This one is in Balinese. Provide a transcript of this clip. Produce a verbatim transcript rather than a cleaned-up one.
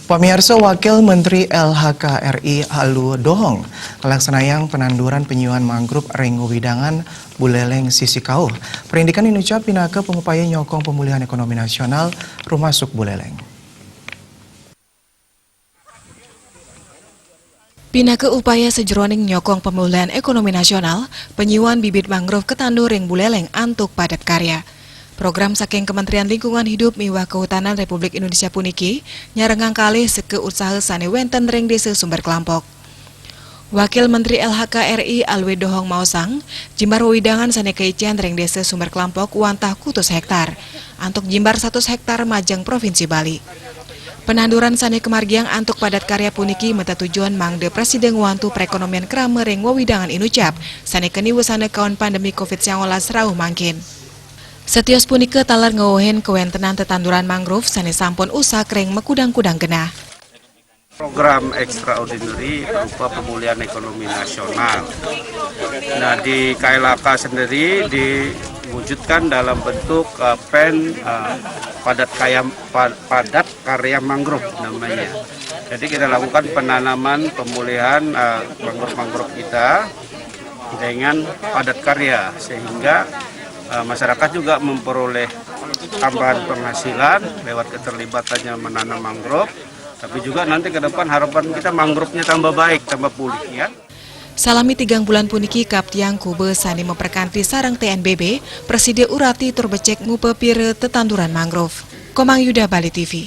Pamiarsa, Wakil Menteri L H K R I Alwe Dohong ngalaksanayang pananduran panyiuan mangrove ring wewidangan Buleleng Sisikauh. Parindikan inucap pinaka pangupaya nyokong pamulihan ekonomi nasional rumasuk Buleleng. Pinaka upaya sajeroning nyokong pamulihan ekonomi nasional, panyiuan bibit mangrove katandur ring Buleleng antuk Padat Karya. Program saking Kementerian Lingkungan Hidup miwah Kehutanan Republik Indonesia puniki nyarengang kalih seka usaha sane wenten ring Desa Sumber Kelampok. Wakil Menteri L H K R I Alwe Dohong maosang, jimbar wewidangan sane kaicen ring Desa Sumber Kelampok wantah kutus hektar, antuk jimbar satus hektar majeng Provinsi Bali. Pananduran sane kamargiang antuk Padat Karya puniki matatujuan mangda prasida ngwantu perekonomian krama ring wewidangan inucap sane keni wusana kaon pandemi covid sembilan belas rauh mangkin. Satios punika taler ngwewehin kawentenan tetanduran mangrove sane sampun usak ring makudang-kudang genah. Program extraordinary berupa pemulihan ekonomi nasional. Nah, di K L H K sendiri diwujudkan dalam bentuk, eh, pen, eh, padat kaya pa- padat karya mangrove namanya. Jadi kita lakukan penanaman pemulihan, eh, mangrove-mangrove kita dengan padat karya, sehingga, eh, masyarakat juga memperoleh tambahan penghasilan lewat keterlibatannya menanam mangrove, tapi juga nanti ke depan harapan kita mangrovenya tambah baik, tambah pulih, ya. Salami tigang bulan puniki kaptiang kuba sane maprakanti sareng T N B B prasida urati tur becik ngupa pira tetanduran mangrove. Komang Yuda, Bali T V.